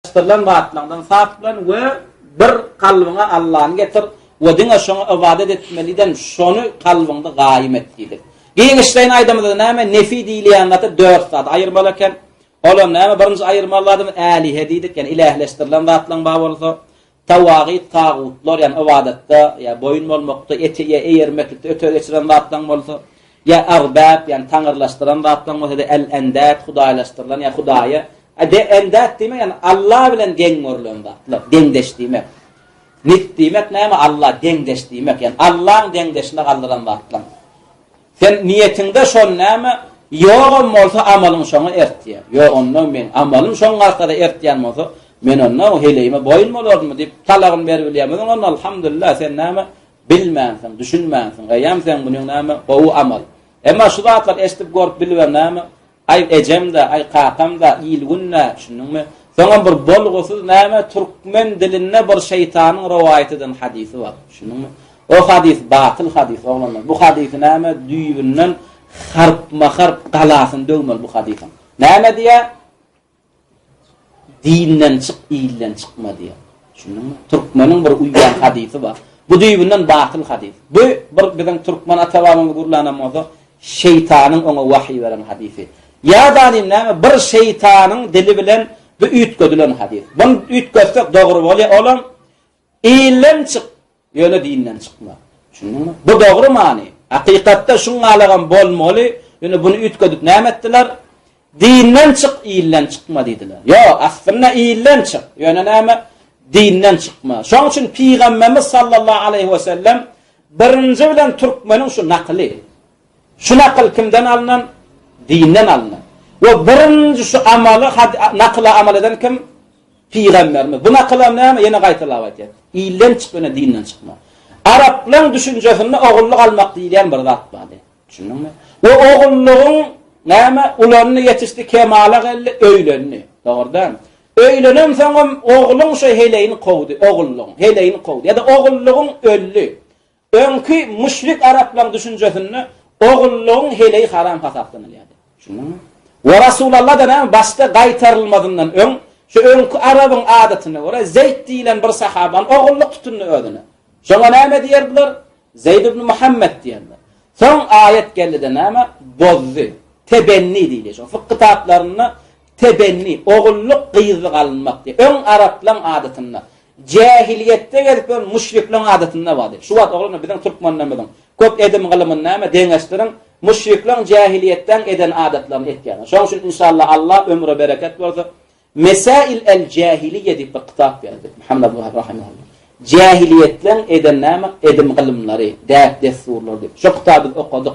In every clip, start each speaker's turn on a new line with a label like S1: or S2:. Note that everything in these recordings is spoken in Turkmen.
S1: Syrylan zatlardan saplan we bir kalbyňa Allany getir we diňe şoňa ybadat etmeliden şony kalbyňda gaýym et diýdik. Giňişleýin aýdamyzda näme nefi diýilýän zata dört zat aýyrmaly eken. Olam näme birinji aýyrmaly zadymyz älihe diýdik, ýani ilähleşdirilen zatlaryň bar bolsa, tawagyt, tagutlar, ýani ybadatda ýa boýun bolmakda, ete ýa eýermeklikde öte geçiren zatlaryň bolsa, Ýa erbäp, ýagny taňyrlaşdyran zatlaryň bolsa ýa-da el-endäd, hudaýlaşdyrylan ýa hudaýa, de endäd diýmek, ýagny Alla bilen deň görlen zatlar, deňdeş diýmek. Nid diýmek näme? Alla deňdeş diýmek, ýagny Allaň deňdeşine galdyran zatlaryň. Sen niýetiňde şol näme, ýogam bolsa amalyň şoňa ertýär. Ýok, onda meň amalym şoň arkaly ertýän bolsa, men onda heleýime boýun bolarynmy diýip talagyny beribilýärmiň? Onda alhamdulillah sen näme, Bilmänsiň, düşünmänsiň. Eýýäm seň munyň näme, gowy amal. Emma şu zatlary eşidip, görüp, bilibem näme, aý ejem-dä, aý kakam-da, il-gün-dä, düşündiňmi? Soňam bir bolgusyz näme, türkmen dilinde bir şeýtanyň rowaýat eden hadysy bar, düşündiňmi? O hadys batyl hadys, oglanlar. Bu hadysy näme, düýbünden harpma-harp galasyny döwmeli bu hadysyň. Näme diýýär? Dinden çyk, ilden çykma diýýär. Düşündiňmi? Türkmeniň bir uýýan hadysy bar. Bu düýbünden batyl hadys. Bu bir biziň türkmen ata-babamyz gürlänem bolsa, şeýtanyň oňa wahyý beren hadysy. Ýa-da diýim näme, bir şeýtanyň dili bilen bu üýtgedilen hadys. Bunu üýtgetsek dogry bolýar, olam ilden çyk, Ýöne dinden çykma. Düşündiňmi? Bu dogry many. Hakykatda şuňňalagam bolmaly. Ýöne buny üýtgedip näme etdiler? Dinden çyk, ilden çykma diýdiler. Ýok, aslynda ilden çyk. Ýöne näme? Dinden çykma. Şoň üçin Pygamberimiz sallallahu aleýhi we sellem birinji bilen türkmeniň şu nakyly. Şu nakyl kimden alnan? Dinden alnan. We birinji şu amaly nakyla amal eden kim? Pygamberimiz. Bu nakylam näme? Ýene gaýtalap aýtýar. Ilden çyk, ýöne dinden çykma. Araplaryň düşünjesinde ogullyk almak diýilýän bir zat bardy. Düşündiňmi? We ogullygyň näme? Ulandy, ýetişdi, kemala geldi, öýlendi. Dogry dälmi? Öýlenen soňam ogluň şo heleýini kowdy, ogullygyň heleýini kowdy. Ýa-da ogullygyň öldi. Öňki müşrik araplaryň düşünjesinde ogullygyň heleýi haram hasaplanylýardy. Düşündiňmi? We Rasulallah-da näme başda gaýtarylmazyndan öň şu öňki arabyň adatyna görä Zeýd diýlen bir sahabany ogullyk tutundy özüne. Şoňa näme diýerdiler? Zeýd ibn Muhammed diýerdiler. Soň aýat geldi-de näme? Bozdy. Tebenni diýilýär. Şo fykh kitaplarynda tebenni, ogullyk, gyzlyk alynmak diýip. Öň araplaryň adatynda Jähiliýetde gezip ýören müşrikleriň adatynda bardy. Şu wagt oglanlar biziň türkmenlerimiziň köp edim-gylymyny näme deňeşdiriň, müşrikleriň jähiliýetden eden adatlaryny etýärler. Şonuň üçin inşallah Allah ömre bereket bolsa Mesail el jähiliýe diýip bir kitap ýazdy. Muhammed Abdul rahimehullah. Jähiliýetleň eden näme edim-gylymlary, däp-dessurlary diýip. Şo kitaby biz okadyk.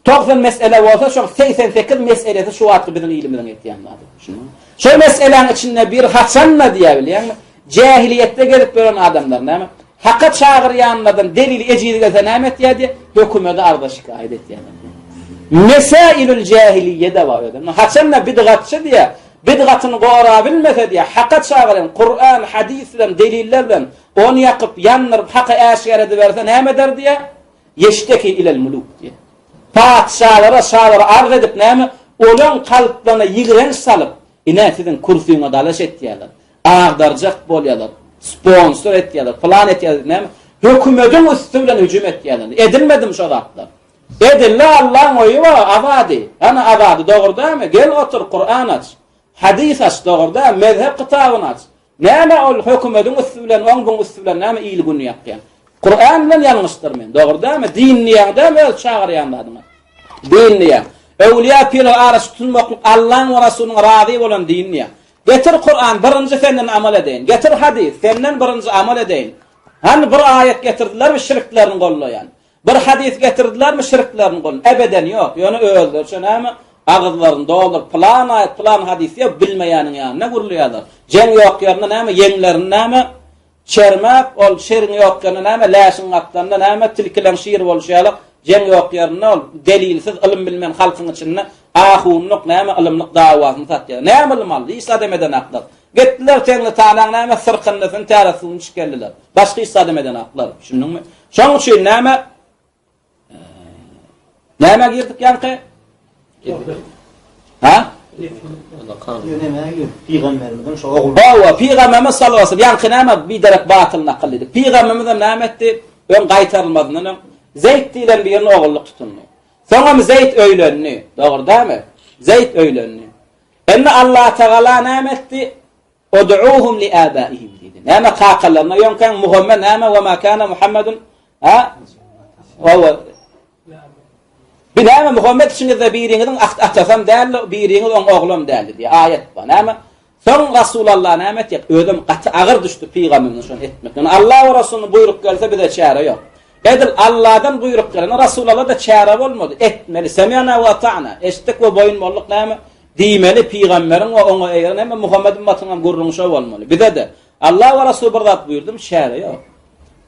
S1: 90 mesele bolsa, şoň 88 meselesi şu wagtky biziň ilimiziň etýän zady. Düşündiňmi? Şol meseläň içinde bir haçan-da diýä bilýäňmi? Jähiliýetde gezip ýören adamlar näme? Haka çagyrýanlardan delil ejiz gelse näme etýär diýä? Hökümete arza şikaýat etýärler. Mesailül jähiliýe-de bar özem. Haçan-da bidgatçy diýä, bidgatyny gora bilmese diýä, haka çagyrýan Kur'an, hadys bilen, deliller bilen ony ýakyp, ýandyryp, haka äşgär ediberse näme eder diýä? Ýeşteki ilel muluk diýýär. Patyşalara, şalara arz edip näme, olaň kalplaryna ýigrenç salyp, ine siziň kürsüňe dalaş etýärler, agdarjak bolýarlar, sponsor etýärler, pylan etýärler diýip näme, hökümediň üsti bilen hüjüm etýärler. Edilmedimi şo zatlar? Edildi Allaň oýy bar, Azady. Hany Azady dogry dälmi? Gel otur, Kuran aç. Hadys aç, dogry dälmi? Mezhep kitabyny aç. Näme ol hökümediň üsti bilen oň buň üsti bilen näme il günü ýakýaň? Kuran bilen ýalňyşdyr men. Dogry dälmi? Din diýýäň dälmi öz çagyrýan zadyňa? Din diýýäň. Öwliýa pirler araçy tutunmaklyk Allaň we Rasulynyň razy bolan din diýýäň. Getir Kuran birinji senden amal edeýin. Getir hadys senden birinji amal edeýin. Hany bir aýat getirdilermi şirklerini gollaýan? Bir hadys getirdilermi şirklerini golun? Ebeden ýok. Ýöne özleriçe näme? Agyzlaryny dolduryp pylan aýat, pylan hadys diýip bilmeýäniň ýanynda gürleýärler. Jeň ýok ýerinde näme? Ýeňlerini näme? Çermäp, ol şeriň ýok ýerinde näme? Läşiň gapdalynda näme? Tilkileň şir bolşy ýaly, jeň ýok ýerinde ol delilsiz ylym bilmen halkyň içinde ahunlyk näme ylymlyk dawasyny satýar. Näme ylym aldy? Hiç zat emedenaklar. Gitdiler teňli talaň näme syrkyndysyny täret suwuny içip geldiler. Başga hiç zadam edenaklar. Düşündiňmi? Şoň üçin näme Nämä girdik ýaňky? Ha?
S2: Pygamberimiziň şo ogly.
S1: Hawa, pygamberimiz sallallahu aleyhi ve sellem ýaňky näme biderek batyl nakyl diýdik. Pygamberimizem näme etdi? Öň gaýtarylmazyndan öň Zeýd diýlen birini ogullyk tutundy. Soňam Zeýd öýlendi. Dogry dälmi? Zeýd öýlendi. Indi Allatagala näme etdi? Ud'uhum li abaihim diýdi. Näme kakalaryna ýöňkäň Muhammed näme we ma kana Muhammedun ha? Hawa. Bir näme Muhammed içiňizde biriňiziň atasam däldi, biriňiz oň oglam däldi diýýär. Aýat bar. Näme? Soň Rasulallah näme etýär? Özem gaty agyr düşdi pygamberimiz şony etmek. Ýöne Allah we Resulynyň buýruk gelse bize çäre ýok. Edil Allahdan buýruk gelen Rasulallah da çäre bolmady. Etmeli. Semi'na we ata'na. Eşitdik we boýun bolduk näme? Diýmeli pygamberiň we oňa eýeren hemme Muhammed ümmatynyň hem gürrüňi şo bolmaly. Bize-de Allah we Resul bir zat buýurdymy çäre ýok.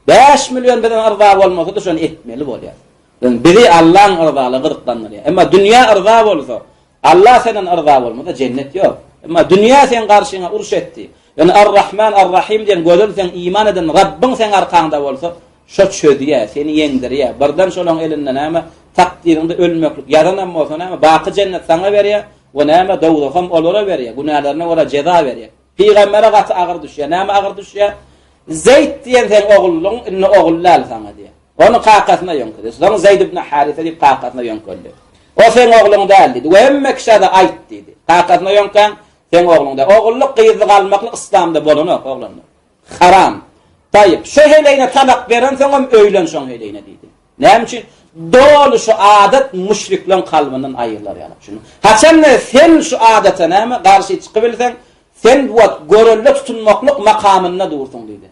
S1: 5 million bizden yrza bolmasa-da şony etmeli bolýar. Bizi Allaň yrzalygy gyzyklandyrýar. Emma dünýä yrza bolsa, Allah senden yrza bolmasa jennet ýok. Emma dünýä seň garşyňa uruş etdi. Ýöne Ar-Rahman, Ar-Rahim diýen gözel seň iman eden Rabbyň seň arkaňda bolsa, şo çözýär, seni ýeňdirýär. Birden şolaň elinde näme, takdyryňda ölmeklik ýazanam bolsa näme, baky jennet saňa berýär we näme, dowzaham olara berýär, günälerine görä jeza berýär. Pygambere gaty agyr düşýär. Näme agyr düşýär? Zeýd diýen seň ogullygyň indi ogul däl saňa diýýär. Ony kakasyna ýöňkedi. Soň Zeýd ibn Harise diýip kakasyna ýöňkeldi. O seň ogluň däl diýdi. We hemme kişä-de aýt diýdi. Kakasyna ýöňkäň, seň ogluň däl. Ogullyk gyzlyk almaklyk yslamda bolanok, oglanlar. Haram. Taýyp, şu heleýine talak berensoňam öýlen şoň heleýine diýdi. Näme üçin? Doly şu adat müşrikleň kalbyndan aýrylar ýaly. Şuny. Haçanda sen şu adata näme garşy çykybilseň, sen bu wagt görelde tutunmaklyk makamynda dursuň diýdi.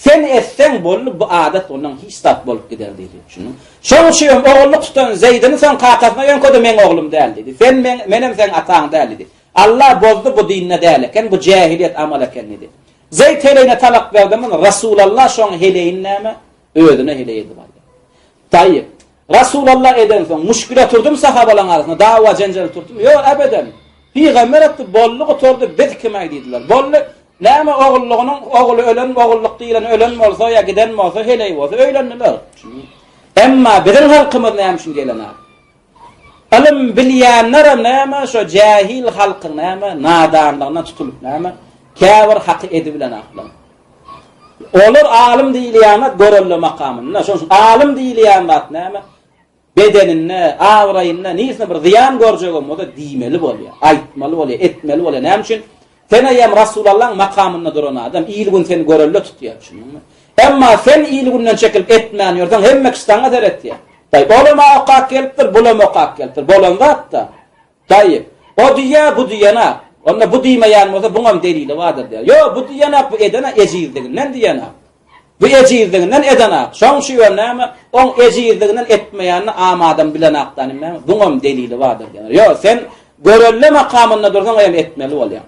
S1: Sen etseň boldy, bu adat ondan hiç zat bolup gider diýdi. Şuny. Şoň üçin hem ogullyk tutan Zeýdini soň kakasyna ýöňkedi, meň oglum däl diýdi. Sen meň, menem seň ataň däl diýdi. Allah bozdy bu dinde däl eken, bu jähiliýet amal eken diýdi. Zeýd heleýine talak berdi, muny Rasulallah şoň heleýini näme? Özüne heleý edip aldy. Taýyp. Rasulallah edensoň, muşkile turdumy sahabalaryň arasynda, dawa jenjel turdumy? Ýok, ebeden. Pygamber etdi, boldy, gutardy, biz kim-aý diýdiler. Boldy. Näme ogullygynyň, ogly ölen, ogullyk diýlen ölen bolsa ýa giden bolsa, heleý bolsa öýlendiler. Emma biziň halkymyz näme üçin gelenok? Ylym bilýänlerem näme, şo jähil halkyň näme, nadanlygyna tutulyp näme, käbir haky edibilenoklar. Olar alym diýilýän zat görelde makamynda. Şonuň üçin alym diýilýän zat näme? Bedeninde, abraýynda niresinde bir zyýan görjegem bolsa diýmeli bolýar, aýtmaly bolýar, etmeli bolýar. Näme üçin? Sen eýýäm Rasulallaň makamynda duran adam, il-gün seni görelde tutýar, düşündiňmi? Emma sen il-günden çekilip etmän ýörseň, hemme kişi saňa seretýär. Daýy, olam-a okap gelipdir, bulam okap gelipdir. Bolan zat-da. Daýy, o diýýär, bu diýenak. Onda bu diýmeýän bolsa, buňam delili bardyr diýýär. Ýok, bu diýenak, bu eden-ä ejizliginden diýenak. Bu ejizliginden edenak. Şoň üçin näme, oň ejizliginden etmeýänini am adam bilenakdan näme, buňam delili bardyr diýýär. Ýok, sen görelde makamynda dursaň hem etmeli bolýaň.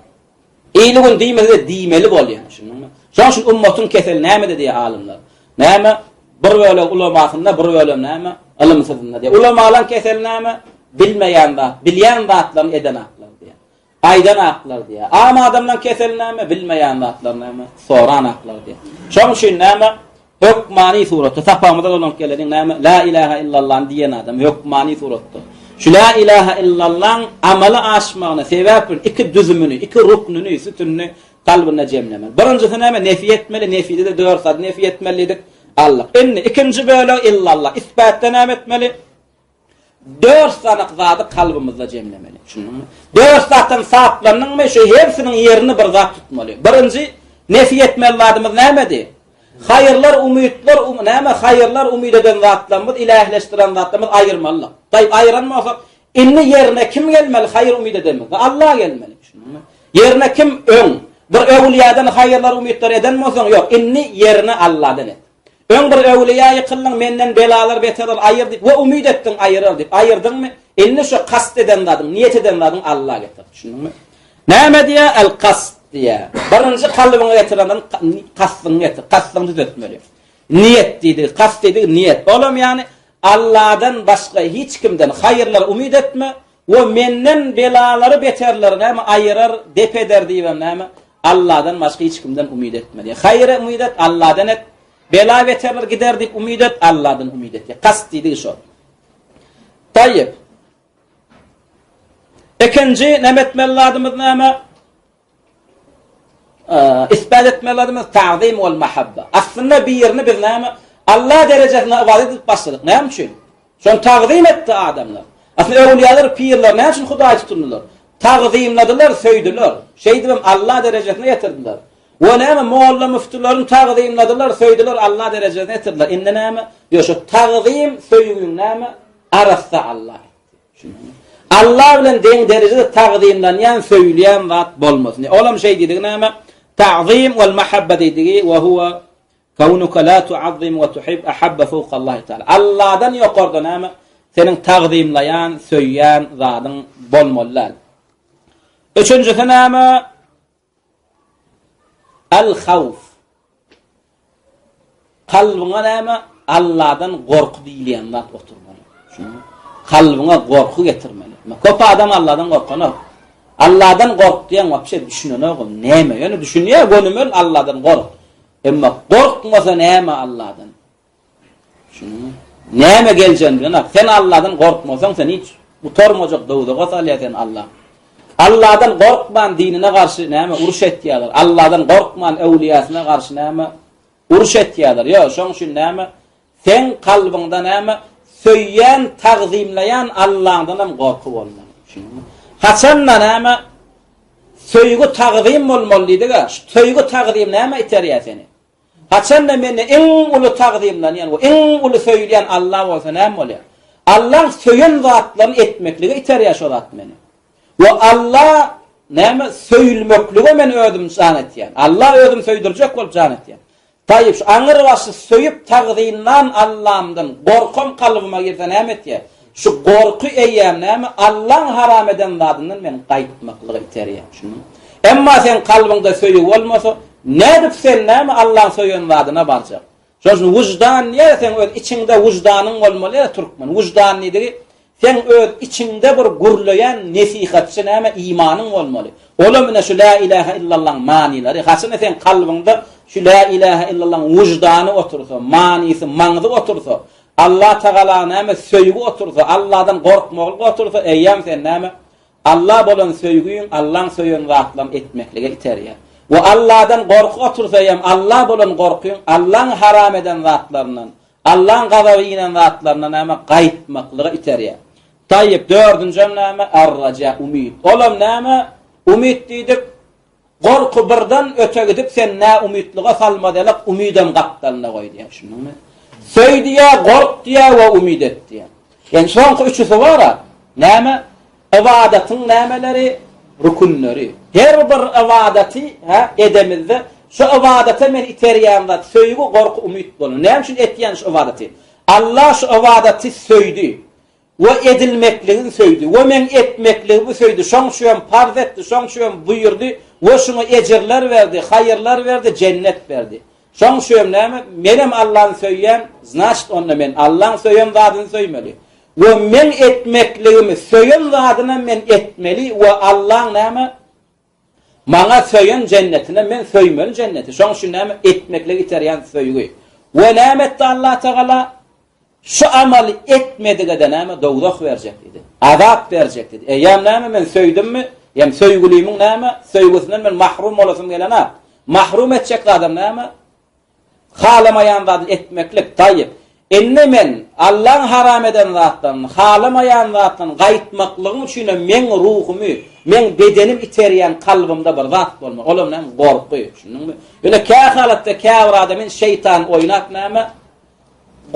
S1: Ili gün diýmese-de diýmeli bolýaň, düşündiňmi? Şoň üçin ummatyň keseli nämede diýýär alymlar. Näme? Bir bölek ulamasynda, bir bölek näme? Ylymsyzynda diýýär. Ulamalaryň keseli näme? Bilmeýän zat, bilýän zatlaryny edenaklar diýýär. Aýdan aklar diýýär. Am adamlaryň keseli näme? Bilmeýän zatlaryny näme? Soran aklar diýýär. Şoň üçin näme? Hökmany suratda sapagymyza dolanyp geleliň näme? La ilaha illallany diýen adam hökmany suratda şu la ilaha illallaň amala aşmagyna sebäp bolan iki düzümini, iki ruknuny, sütünini kalbynda jemlemeli. Birinjisi näme? Nefi etmeli. Nefide-de dört zat nefi etmeli diýdik. Aldyk. Indi ikinji bölegi illallah. Isbatda näme etmeli? Dört sanak zady kalbymyzda jemlemeli. Düşündiňmi? Dört zatdan saplandyňmy, şu hersiniň ýerini bir zat tutmaly. Birinji, nefi etmeli zadymyz nämedi? Haýyrlar, umytlar, um, näme haýyrlar umyt eden zatlarymyz, ilähleşdiren zatlarymyz aýyrmalydyk. Taýyp aýyran bolsak, indi ýerine kim gelmeli haýyr umyt edenimizde? Allah gelmeli. Düşündiňmi? Ýerine kim öň bir öwlüýadan haýyrlar umytlar eden bolsaň, ýok, indi ýerine Allahdan et. Öň bir öwlüýä ýykyldyň, menden belalar, beterler aýyr diýip we umyt etdiň aýyrar diýip. Aýyrdyňmy? Indi şo kast eden zadyň, niýet eden zadyň Alla getir. Düşündiňmi? Näme diýýär? El kast diýýär. Birinji kalbyňa getirenden kastyňy getir. Kastyňy düzetmeli. Niýet diýdi. Kast diýdi, niýet. Olam ýagny Alladan başga hiç kimden haýyrlar umyt etme we menden belalary, beterleri näme aýyrar, dep eder diýibem näme? Alladan başga hiç kimden umyt etme diýýär. Haýyra umyt et, Alladan et. Bela beterler gider diýip umyt et, Alladan umyt et diýýär. Kast diýdigi şol. Taýyp. Ikinji näme etmeli zadymyz näme? Isbat etmeli zadymyz ta'zim wal mahabba. Aslynda birini biz näme? Allah derejesinde ybadat edip başladyk. Näme üçin? Şony tagzym etdi adamlar. Aslynda öwlüýalar, pirler näme üçin Hudaýy tutundylar? Tagzymladylar, söýdüler. Şeýdibem Allah derejesine ýetirdiler. We näme molla müftülerini tagzymladylar, söýdüler, Allah derejesine ýetirdiler. Indi näme? Ýo şu tagzym, söýgiň näme? Arassa Allah etdi. Allah bilen deň derejede tagzymlanýan, söýülýän zat bolmasyn. Olam şeý diýdigi näme? Tagzym wal mahabba diýdigi we huwa Kaunuka la tuazzim we tuhib ahabba fawqa Allahi taala. Allahdan ýokarda näme? Seniň tagzymlaýan, söýýän zadyň bolmaly däl. Üçünjisi näme? Al-hawf. Kalbyňa näme? Allahdan gorky diýilýän zat oturmaly. Şuny kalbyňa gorky getirmeli. Köp adam Allahdan gorkanok. Allahdan gork diýen wapşe düşünenok. Näme? Ýöne düşünýär, gönümel Allahdan gork. Emma gorkmasa näme Allahdan? Düşündiňmi? Näme geljegini bilenok. Sen Allahdan gorkmasaň, sen hiç gutarmajak dowzaha salýar seni Allah. Allahdan gorkman dinine garşy näme uruş etýärler. Allahdan gorkman öwlüýasyna garşy näme uruş etýärler. Ýok, şoň üçin näme? Seň kalbyňda näme söýýän, tagzymlaýan Allaňdan hem gorky bolmaly. Düşündiňmi? Haçanda näme söýgi tagzym bolmaly diýdik-ä. Şu söýgi tagzym näme iterýär seni? Haçanda mende iň uly tagzymlanýan we iň uly söýülýän Alla bolsa näme bolýar? Allaň söýen zatlaryny etmeklige iterýär şo zat meni. We Alla näme söýülmeklige men özüm jan etýän. Alla özüm söýdürjek bolup jan etýän. Taýyp şu aňyrbaşy söýüp tagzymlan Allamdan gorkam kalbyma girse näme etýär? Şu gorky eýýäm näme Allaň haram eden zadyndan meni gaýtmaklyga iterýär. Düşündiňmi? Emma seň kalbyňda söýgi bolmasa, nädip sen näme Allaň söýen zadyna barjak? Şonuň üçin wyždan diýýär, seň öz içiňde wyždanyň bolmaly ýa türkmen. Wyždan diýdigi, seň öz içiňde bir gürleýän nesihatçy näme imanyň bolmaly. Olam ine şu la ilaha illallaň manylary. Haçanda seň kalbyňda şu la ilaha illallaň wyždany otursa, manysy, maňzy otursa, Allah Tagala näme söýgi otursa, Allahdan gorkmaklyk otursa, eýýäm sen näme Alla bolan söýgüň Allaň söýen zatlaryny etmeklige iterýär. We Alladan gorky otursa hem Alla bolan gorkyň Allaň haram eden zatlaryndan, Allaň gazaby inen zatlaryndan näme gaýtmaklyga iterýär. Taýyp, dördünjem näme? Ar-raja, umyt. Olam näme? Umyt diýdik. Gorky birden öte gidip sen näumytlyga salmaz ýalak umydam gapdalynda goý diýýär düşündiňmi? Söý diýýär, gork diýýär we umyt et diýýär. Ýani soňky üçüsi bar-a, näme? Ybadatyň nämeleri? Rükünleri. Her bir ybadaty hä edemizde şu ybadata meni iterýän zat söýgi, gorky, umyt bolmaly. Näme üçin etýän şu ybadaty? Allah şu ybadaty söýdi. We edilmekligini söýdi. We meň etmekligimi söýdi. Şoň üçin parz etdi, şoň üçin buýurdy we şuňa ejirler berdi, haýyrlar berdi, jennet berdi. Şoň üçin näme? Menem Allany söýýän, znaçt onda men Allaň söýen zadyny söýmeli. We meň etmekligimi söýen zadynam men etmeli we Allaň näme? Maňa söýen jennetine men söýmeli jenneti. Şoň üçin näme? Etmeklige iterýän söýgi. We näme etdi Allatagala? Şu amaly etmedige-de näme, dowzah berjek diýdi. Azap berjek diýdi. Eýýäm näme, men söýdümmi? Ýa söýgülimiň näme, söýgüsinden men mahrum bolasym gelenok. Mahrum etjek zadam näme? Halamaýan zadyny etmeklik, taýyp. Indi men Allaň haram eden zatlaryny, halamaýan zatlaryny gaýtmaklygyň üçinem meň ruhumy, meň bedenim iterýän kalbymda bir zat bolmaly. Olam näme? Gorky. Düşündiňmi? Ýöne kähalatda käbir adamyň şeýtan oýnap näme?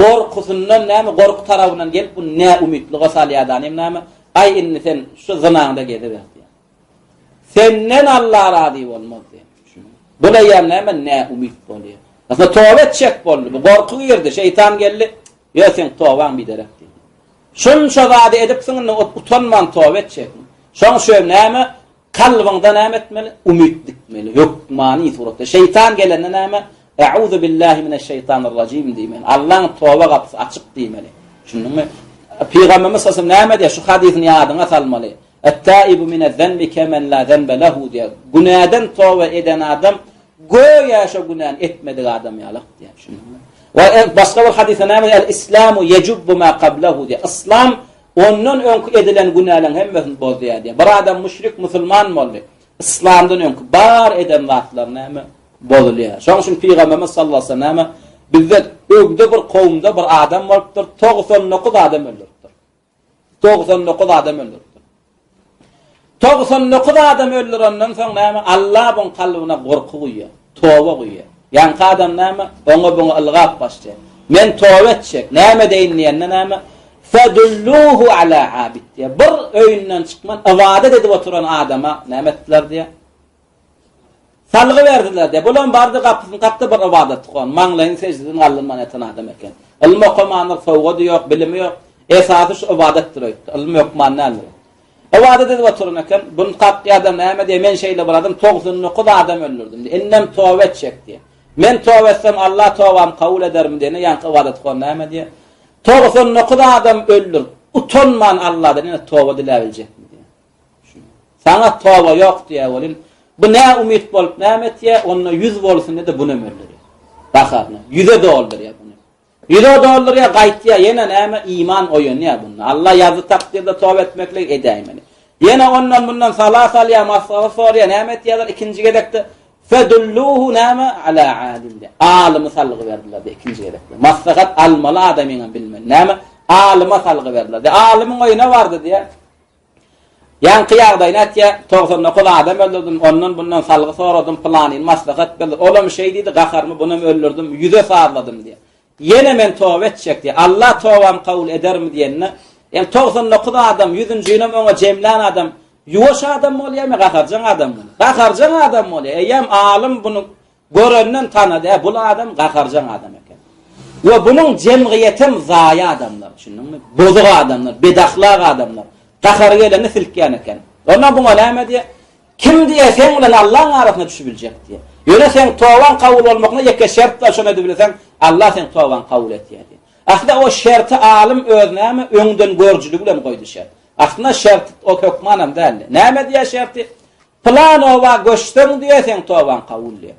S1: Gorkusyndan näme, gorky tarabyndan gelip bu näumytlyga salýar danym näme, aý indi sen şu zynaňda geziber diýýär. Senden Alla razy bolmaz diýýär. Bu eýýäm näme, näumyt bolýar. Aslynda toba etjek boldy, bu gorky girdi, şeýtan geldi, ýa seň tobaň biderek diýdi. Şunça zady edipsiň indi utanman toba etjekmi? Şoň üçin näme, Kalbyňda näme etmeli? Umyt dikmeli. Hökmany suratda. Şeýtan gelende näme? Euzu billahi mineşşeýtanirrajim diýmeli. Allaň toba gapysy açyk diýmeli. Düşündiňmi? Pygamberimiz sallallahu näme diýýär? Şu hadysyny ýadyňa salmaly. Et-taibu minez-zenbi kemen la zenbe lehu diýýär. Günäden toba eden adam göýä şo günäni etmedik adam ýalak diýýär. Düşündiňmi? We başga bir hadysda näme diýýär? El-islamu yejubbu ma qablahu diýýär. Yslam. Ondan öňki edilen günäleň hemmesini bozýar diýýär. Bir adam müşrik musulman boldy. Yslamdan öňki bar eden zatlary näme? Bozulýar. Şonuň üçin Pygamberimiz sallallahu aleyhi ve sellem näme? Bizde ögde bir kowumda bir adam bolupdyr, 99 adam öldüripdir. 99 adam öldüripdir. 99 adam öldürenden soň näme? Allah buň kalbyna gorky guýýar, toba guýýar. Ýaňky adam näme? Oňa buňa ylgap başlaýar. Men toba etjek, näme edeýin diýende näme? Fedulluhu ala abid diýär. Bir öýünden çykman ybadat edip oturan adama näme etdiler diýär. Salgy berdiler diýär. Bulam bardy gapysyny kakdy bir ybadathon, maňlaýyny seždeden galdyrman ýatan adam eken. Ylym okamandyr, sowgady ýok, bilimi ýok. Esasy şu ybadatdyr öýtdi. Ylym hökman däldir. Ybadat edip oturan eken. Buny kakýar adam näme diýär? Men şeýle bir adam 99 adam öldürdim diýär. Indem toba etjek diýär. Men toba etsem Allah tobamy kabul edermi diýende ýaňky ybadathon näme diýär? 99 adam öldürip, utanman Allahdan ýene toba diläbiljekmi diýär. Saňa toba ýok diýýär welin, bu nä umyt bolup näme etýär, onda ýüz bolsun diýde bunam öldürýär. Gaharyna. Ýüze doldurýar buny. Ýüze doldurýar, gaýtýar, ýene näme iman oýanýar bunda. Allah ýazdy takdyrda toba etmekligi edäýmeli. Ýene ondan bundan sala salýar, maslahat soraýar, näme etýärler ikinji gezekde? Fedulluhu näme ala alim. Alymy salgy berdiler ikinji gezekde. Maslahat almaly adamyňam bilmeli. Näme? Alyma salgy berdiler. Alymyň öýüne bardy diýär. Ýaňky ýagdaýyny aýtýar, 99 adam öldürdim, ondan-bundan salgy soradym, pylanyny maslahat berdi, olam şeý diýdi, gaharymy bunam öldürdim, ýüze sazladym diýýär. Ýene men toba etjek diýýär. Allah tobamy kabul edermi diýende, ýagny 99 adam, ýüzünjinem oňa jemlän adam ýuwaş adam bolýarmy, gaharjaň adam bolýar? Gaharjaň adam bolýar. Eýýäm alym bunu Görenden tanady, hä, bul adam gaharjaň adam eken. We bunuň jemgyýetem zaýa adamlar, düşündiňmi? Bozuk adamlar, bedahlak adamlar. Gahary gelende silkýän eken. Onda buňa näme diýýär? Kim diýýär, seň bilen Allaň arasyna düşübiljek diýýär. Ýöne seň tobaň kabul bolmagyna ýeke şert bar, şony edibilseň, Allah seň tobaňy kabul etýär diýýär. Aslynda o şerti alym öz näme, öňden görüjiligi bilen goýdy şert. Aslynda şert o hökmanam däldi. Näme diýýär şerti? Pylan oba göçseň diýe seň tobaň kabul diýe.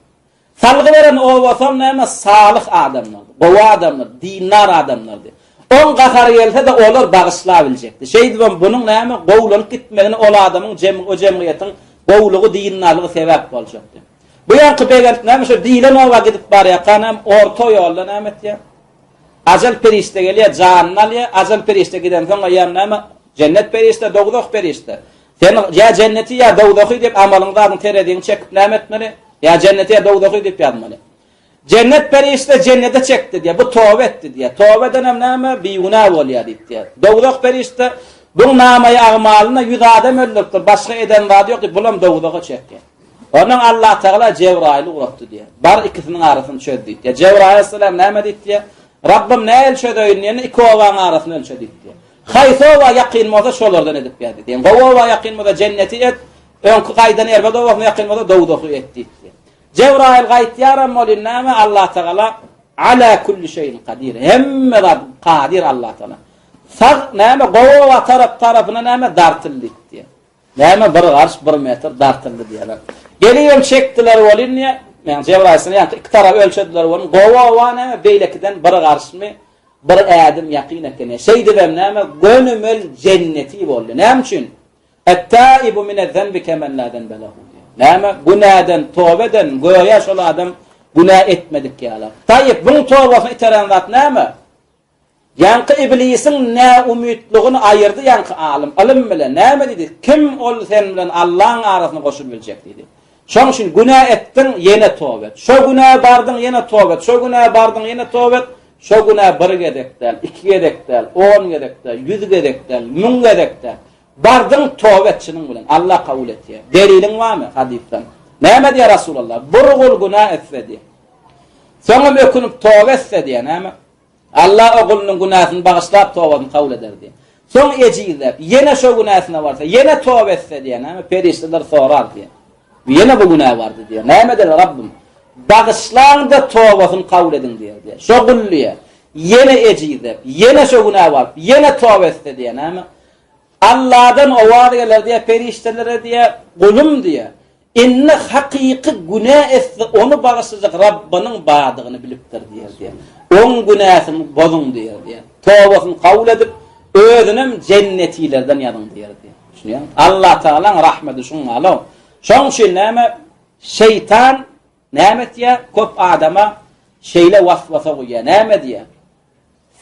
S1: Salgy beren obasam näme salyh adamlardy, gowy adamlar, dindar adamlardy. Oň gahary gelse-de olar bagyşlabiljekdi. Şeýdibem bunuň näme gowulanyp gitmegine ol adamyň jem o jemgyýetiň gowulygy dindarlygy sebäp boljakdy. Bu ýaňky begenip näme şo diýlen oba gidip barýarka näme orta ýolda näme etýär? Ajal perişde gelýär, janyny alýar. Ajal perişde gidensoň eýýäm näme? Jennet perişde, dowzah perişde. Sen ýa jenneti ýa dowzahy diýip amalyň zadyň tereziňi çekip näme etmeli? Ýa jenneti ýa dowzahy diýip ýazmaly. Jennet perişde jennete çekdi diýýär. Bu toba etdi diýýär. Toba edenem näme? Bigünä bolýar diýip diýýär. Dowzah perişde buň namaýy agmalyna 100 adam öldüripdir. Başga eden zady ýok diýip, bulam dowzaha çekýär. Ondan Allah Tagala Jebraýyly ugratdy diýýär. Bar ikisiniň arasyny çöz diýip diýýär. Jebraýyl aleyhisselam näme diýip diýýär? Rabbym nähili çözeýin diýende iki obaň arasyny ölçe diýip diýýär. Haýsy oba ýakyn bolsa şolardan edip ýaz diýdi. Gowy oba ýakyn bolsa jenneti et, öňki gaýdan erbet obasyna ýakyn bolsa dowzahy et diýdi. Jebraýyl gaýtýaram welin näme Allatagala ala kulli şeýin kadir. Hemme zat kadir Allatagala. Sag näme gowy oba tarap tarapyna näme dartyldy diýdi. Näme bir garş bir metr dartyldy diýýärler. Gelibem çekdiler welin diýýär. Ýagny Jebraýyl ýaňky iki tarap ölçediler welin gowy oba näme beýlekiden bir garşmy Bir ädim ýakyn ekeni. Şeýdibem näme, gönümel jenneti boldy. Näme üçin? Et-taibu minez-zenbi kemen la zenbe lehu diýýär. Näme, günäden toba eden, göýä şol adam günä etmedik ýaly. Taýyp, buň tobasyny iteren zat näme? Ýaňky iblisiň näumytlygyny aýyrdy ýaňky alym, ylym bilen. Näme diýdi? Kim ol sen bilen Allaň arasyna goşulyp biljek diýdi. Şoň üçin günä etdiň, ýene toba et. Şo günä bardyň, ýene toba et. Şo günä bardyň, ýene toba et. Şo günä bir gezek däl, iki gezek däl, on gezek däl, ýüz gezek däl, müň gezek däl. Bardyň, toba et çynyň bilen. Allah kabul etýär. Deliliň barmy hadysdan? Näme diýýär Rasulullah? Bir gul günä etse diýýär. Soňam ökünip toba etse diýýär, näme? Allah o gulunyň günäsini bagyşlap tobasyny kabul eder diýýär. Soň ejizläp, ýene şo günäsine barsa, ýene toba etse diýýär, näme? Perişdeler sorar diýýär. Ýene bu günä bardy diýýär. Näme eder Rabbym? Bagyşlaň-da tobasyny kabul ediň diýer diýýär. Şo gul diýýär. Ýene ejizläp, ýene şo günä baryp, ýene toba etse diýýär, näme? Allahdan owaz geler diýýär, perişdelere diýýär, gulum diýýär. Indi hakyky günä etse, ony bagyşlajak Rabbynyň bardygyny bilipdir diýer diýýär. Oň günäsini bozuň diýer diýýär. Tobasyny kabul edip, Özünem jennetilerden ýazyň diýer diýýär. Düşünýäňmi? Allah Tagalaň rahmeti şuň ýaly. Şoň üçin näme? Şeýtan näme etýär? Köp adama şeýle waswasa guýýar. Näme diýýär?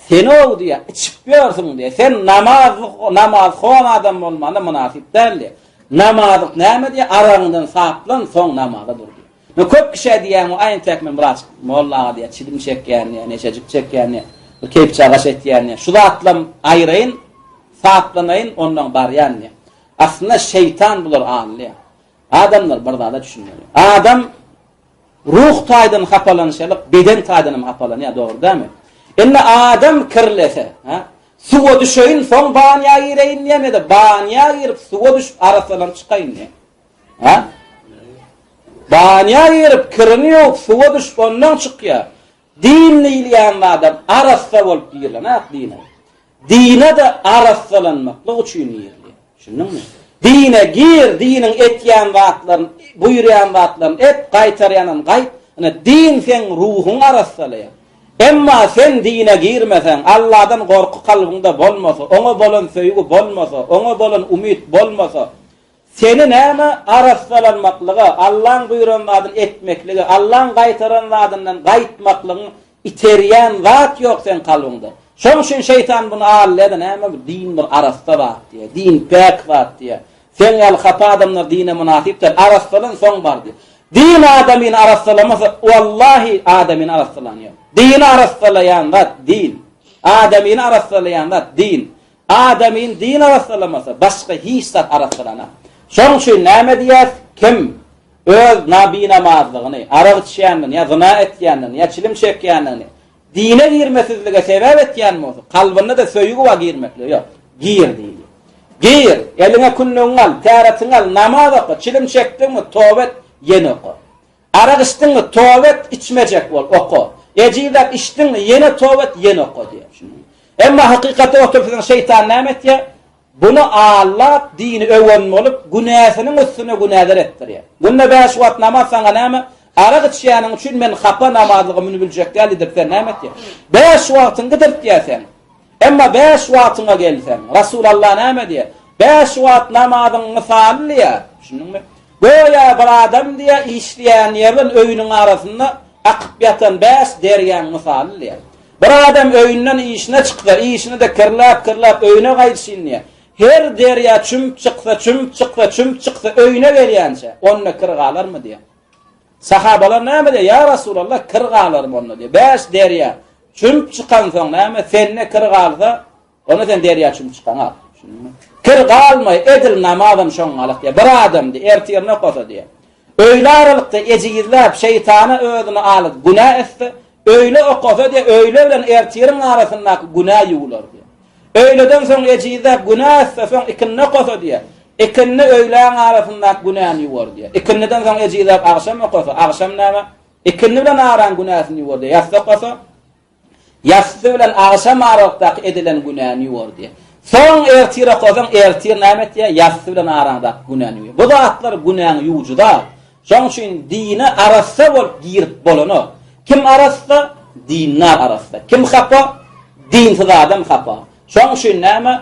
S1: Sen-ow diýýär, içip ýörsüň diýýär. Sen namaz namazhon adam bolmana mynasyp däl diýýär. Namazyk näme diýýär? Aragyňdan saplan, soň namaza dur diýýär. Men köp kişä diýýän, o aýntäk men biraz molla aga diýýär, çilim çekýän diýýär, neşejik çekýän diýýär, bir keýp-çagaş etýän diýýär. Şu zatlam aýraýyn, saplanaýyn, ondan barýan diýýär. Aslynda şeýtan bular alýar. Adamlar bir zada düşünmeli. Adam ruh taýdan hapalanyşalyk, beden taýdan hem hapalanýar, dogry dälmi? Indi adam kirlese, ha? Suwa düşeýin, soň banýa gireýin diýýär, ýa-da banýa girip, suwa düşüp arassalanyp çykaýyn diýýär. Ha? Banýa girip, kirini ýuwup, suwa düşüp ondan çykýar. Din diýilýän zadam arassa bolup girilenak dine. Dine-de arassalanmaklyk üçin girilýär. Düşündiňmi? Dine gir, diniň etýän zatlaryny, buýurýan zatlaryny et, gaýtarýanam gaýt. Ine, din seň ruhuňy arassalaýar. Emma sen dine girmeseň, Alladan gorky kalbyňda bolmasa, oňa bolan söýgi bolmasa, oňa bolan umyt bolmasa, Seni näme arassalanmaklyga, Allaň buýran zadyny etmeklige, Allaň gaýtaran zadyndan gaýtmaklygyň iterýän zat ýok seň kalbyňda. Şoň üçin şeýtan buny alýa-da näme bu din bir arassa zat diýýär, din päk zat diýýär. Seň ýaly hapa adamlar dine mynasyp däl, arassalan soň bar diýýär. Din adamyny arassalamasa, wallahi adamyny arassalany ýok. Dini arassalaýan zat din. Adamyny arassalaýan zat din. Adamyny din arassalamasa, başga hiç zat arassalanak. Şonuň üçin näme diýýäs? Kim öz binamazlygyny, arak içýändigini, ýa zyna etýändigini, ýa çilim çekýändigini dine girmesizlige sebäp etýän bolsa, kalbynda-da söýgi bar girmeklige, ýok, gir diýilýär. Gir, eliňe kündügiňi al, täretiňi al, namaz oka, çilim çekdiňmi, toba et, ýene oka. Arak içdiňmi, toba et, içmejek bol, oka. Ejizläp içdiňmi, ýene toba et, ýene oka diýýär. Emma hakykatda oturyp siziň şeýtan näme etýär? Buny aldap, dini öwen bolup, günäsiniň üstüne günäler etdirýär. Günde bäş wagt namaz saňa näme? Arak içýäniň üçin men hapa namazlyga münübiljek däl diýdirip sen näme etýär? Bäş wagtyňy gidirtýär sen. Emma bäş wagtyňa gelseň, Rasulalla näme diýýär? Bäş wagt namazyň mysaly diýýär. Düşündiňmi? Göýä bir adam diýýär, işleýän ýeri bilen öýüniň arasynda akyp ýatan bäş derýaň mysaly diýýär. Bir adam öýünden işine çyksa, işini-de kirläp-kirläp öýüne gaýdyşyn diýýär. Her derýa çümüp çyksa, çümüp çyksa, çümüp çyksa öýüne gelýänçä, onda kir galarmy diýýär. Sahabalar näme diýýär? Ýa Resulallah, kir galarmy onda diýýär. Bäş derýa çümüp çykansoň näme, sende kir galsa, Onda sen derýa çümüp çykaňak. Düşündiňmi? Kir galmaý, edil namazam şoňňalyk diýýär. Bir adam diýýär, ertirine okasa diýýär. Öýle aralykda ejizläp, şeýtana özüni alyp günä etse, öýle okasa diýýär, öýle bilen ertiriň arasyndaky günä ýuwular diýýär. Öýleden soň ejizläp günä etse, soň ikindi okasa diýýär, ikindi öýläň arasyndaky günäni ýuwar diýýär. Ikindiden soň ejizläp agşam okasa, agşam näme? Ikindi bilen araň günäsini ýuwar diýýär. Ýassy okasa, Ýassy bilen agşam aralykdaky edilen günäni ýuwar diýýär. Soň ertir okasaň, ertir näme etýär? Ýassy bilen araňdaky günäni ýuwýar. Bu zatlar günäňi ýuwujy zat. Şonuň üçin dine arassa bolup girip bolanok. Kim arassa? Dindar arassa. Kim hapa? Dinsiz adam hapa. Şonuň üçin näme?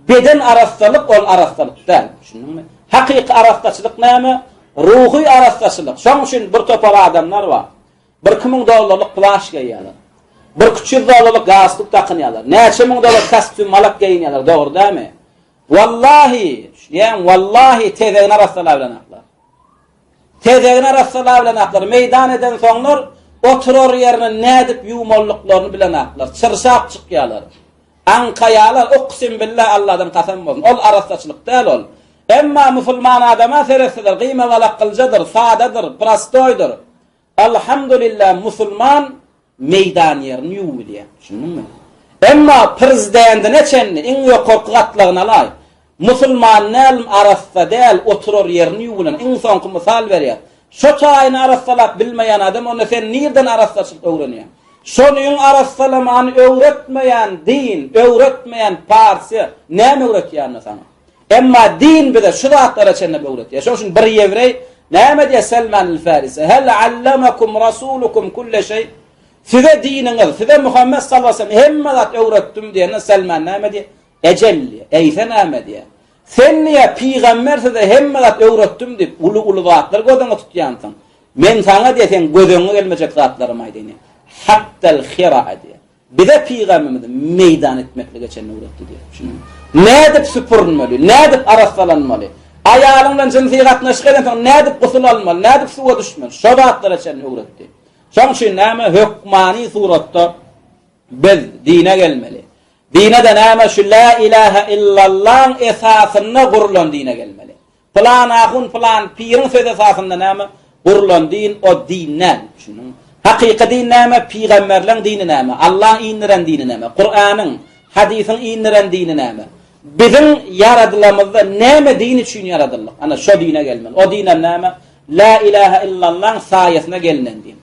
S1: Beden arassalyk ol arassalyk däl. Düşündiňmi? Hakyky arassaçylyk näme? Ruhy arassaçylyk. Şonuň üçin bir topar adamlar bar. Birki müň dollarlyk plaş geýýärler. Birküç ýüz dollarlyk galstuk dakynýarlar. Näçe müň dollar kostýum malak geýinýärler, dogry dälmi? Wallahi, düşünýäňmi? Wallahi tezegini arassalabilenaklar. Tezegini arassalabilenaklar. Meýdan edensoňlar oturar ýerini nädip ýuwmalydyklaryny bilenaklar. Çyrşap çykýarlar. Aňkaýarlar, uksim billah Allahdan kasam bolsun. Ol arassaçylyk däl ol. Emma musulman adama seretseler gyýma balak gyljadyr, sadadyr, prostoýdyr. Alhamdulillah musulman meýdan ýerini ýuwup bilýär. Düşündiňmi? Emma prezidentine çenli iň ýokarky gatlagyny alaý. Musulman däl, arassa däl, oturar ýerini ýuwup bilen. Iň soňky mysal berýär. Şo taýyny arassalap bilmeýän adam onda sen nirden arassaçylyk öwrenýäň? Şonyň arassalamany öwretmeýän din, öwretmeýän partiýa näme öwretýär onda saňa? Emma din bize şu zatlara çenli öwretýär. Şonuň üçin bir ýewreý näme diýýär Selman el-Farisi? Hel allamakum rasulukum kulle şeý? Size diniňiz, size Muhammet sallallahu aleyhi ve sellem hemme zat öwretdim diýende Selman näme diýýär? Ejel diýýär. Eýse näme diýýär. Sen diýýär, pygamber size hemme zat öwretdim diýip, uly-uly zatlar göz öňüne tutýansyň. Men saňa diýýär, seň göz öňüňe gelmejek zatlarymy aýdaýyn diýýär. Hattal hira'a diýýär. Bize pygamberimiz meýdan etmeklige çenli öwretdi diýýär. Düşündiňmi? Nädip süpürinmeli, nädip arassalanmaly, aýalyň bilen jynsy gatnaşyk edensoň nädip gusul almaly, nädip suwa düşmeli, şo zatlara çenli öwretdi. Şoň üçin näme hökmany suratda biz dine gelmeli. Dine-de näme şu la ilaha illallaň esasynda gurlan dine gelmeli. Pylan ahun, pylan piriň sözi esasynda näme gurlan din o din däl. Düşündiňmi? Hakyky din näme? Pygamberleň dini näme? Allaň indiren dini näme? Kuranyň, hadysyň indiren dini näme? Biziň ýaradylamyzda näme din üçin ýaradyldyk? Ana şo dine gelmeli. O dinem näme? La ilaha illallaň saýasyna gelnen din.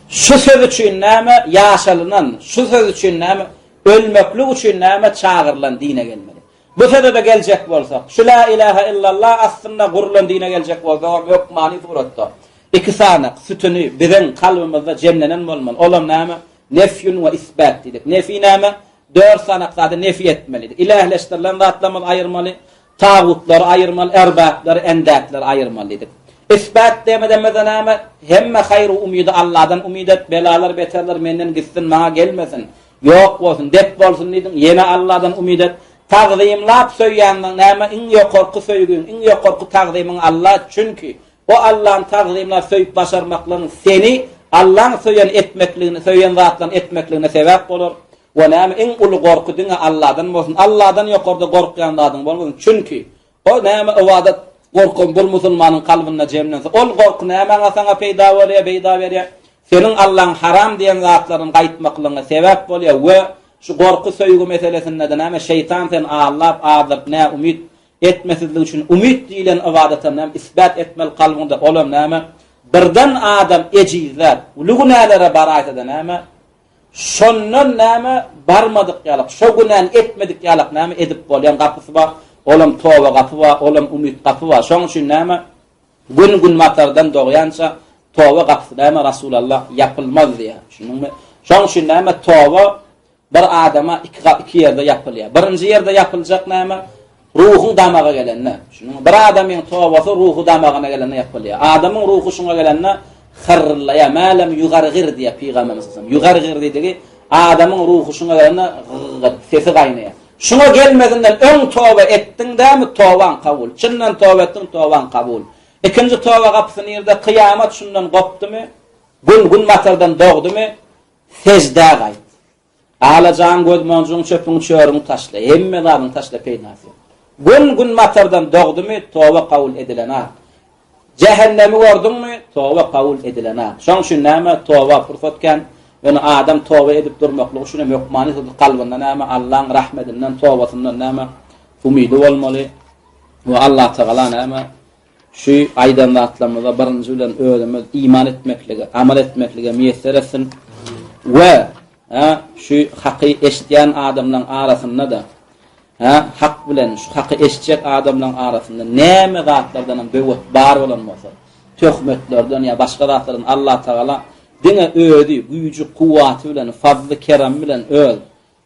S1: Şu söz üçin näme ýaşalynan, şu söz üçin näme ölmeklik üçin näme çagyrylan dine gelmeli. Bu söze-de geljek bolsak, şu La ilaha illallah astynda gurlan dine geljek bolsagam hökmany suratda iki sanak sütüni biziň kalbymyzda jemlenen bolmaly. Olam näme? Nefýun we isbat diýdik. Nefi näme? Dört sanak zady nefi etmeli. Ilähleşdirilen zatlarymyzy aýyrmaly, tagutlary aýyrmaly, erbaplary, endätleri aýyrmaly diýdik. Isbat demedemizde näme? Hemme haýry umydy Allahdan umyt et, belalar, beterler menden gitsin, maňa gelmesin. Ýok bolsun, dep bolsun diýdiň, ýene Allahdan umyt et. Tagzymlap söýýändiň näme? Iň ýokarky söýgüň, iň ýokarky tagzymyň Allah, çünki o Allahny tagzymlap söýüp başarmaklygyň seni Allaň söýen etmekligini, söýen zatlaryny etmekligine sebäp bolar. We näme iň uly gorky diňe Allahdan bolsun. Allahdan ýokarda gorkýan zadyň bolmasyn. Çünki O näme ybadat gorky bir musulmanyň kalbynda jemlense, ol gorky nämäňe saňa peýda bolýar, peýda berýär? Seniň Allaň haram diýen zatlaryndan gaýtmaklygyňa sebäp bolýar we şu gorky söýgi meselesinde-de näme şeýtan seni aldap, azdyryp nä umyt etmesizlik üçin umyt diýlen ybadatam näme isbat etmeli kalbyňda, olam näme birden adam ejizläp, uly günälere baraýsa-da näme Şondan näme barmadyk ýalak, şo günäni etmedik ýalak näme edip bolýan gapysy bar, olam toba gapy bar, olam umyt gapy bar. Şoň üçin näme Gün günbatardan dogýança toba gapysy näme Rasulalla ýapylmaz diýýär. Düşündiňmi? Şoň üçin näme toba bir adama iki iki ýerde ýapylýar. Birinji ýerde ýapyljak näme? Ruhuň damaga gelende. Düşündiňmi? Bir adamyň tobasy ruhy damagyna gelende ýapylýar. Adamyň ruhy şuňa gelende hyrryllaýar. Mälem ýugargyr diýýär Pygamberimiz sallallahu aleyhi ve sellem. Ýugargyr diýdigi adamyň ruhy şuňa gelende gygyr sesi gaýnaýar. Şuňa gelmezinden öň toba etdiň dämi, tobaň kabul. Çyndan toba etdiň, tobaň kabul. Ikinji toba gapysy nirde? Kyýamat şundan gopdumy? Gün günbatardan dogdumy? Seždä gaýt. Alajaň, gözmonjugyň, çöpüňi, çörüňi taşla. Hemme zadyňy taşla, peýdasy ýok. Gün günbatardan dogdumy, toba kabul edilenak. Jähennemi gördüňmi, toba kabul edilenak. Şoň üçin näme, toba pursat kän. Ýöne adam toba edip durmaklygy üçin hem hökmany surat kalbynda näme, Allaň rahmedinden, tobasyndan näme, umydy bolmaly. We Allatagala näme, Şu aýdan zatlarymyza birinji bilen özümiz iman etmeklige, amal etmeklige miýesser etsin we hä, şu haky eşidýän adamlaryň arasynda-da, hä, hak bilen şu haky eşitjek adamlaryň arasynda näme zatlardan hem böwet bar bolan bolsa, töhmetlerden ýa başga zatlardan Allatagala diňe özi güýji, kuwwaty bilen, fazly, keremi bilen öz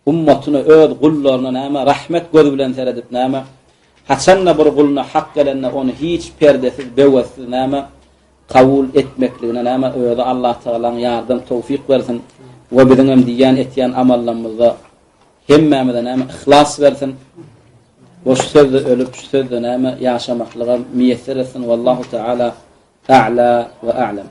S1: Ummatyna, öz gullaryna näme, rahmet gözi bilen seredip näme, haçan-da bir guluna hak gelende ony hiç perdesiz, böwetsiz näme, kabul etmekligine näme, özi Allatagalaň ýardam, towfyk bersin we biziňem diýýän, etýän amallarymyzda hemmämize näme, yhlas bersin we şu sözde ölüp, şu sözde näme, ýaşamaklyga miýesser etsin. Wallahu taala a'la we a'lem.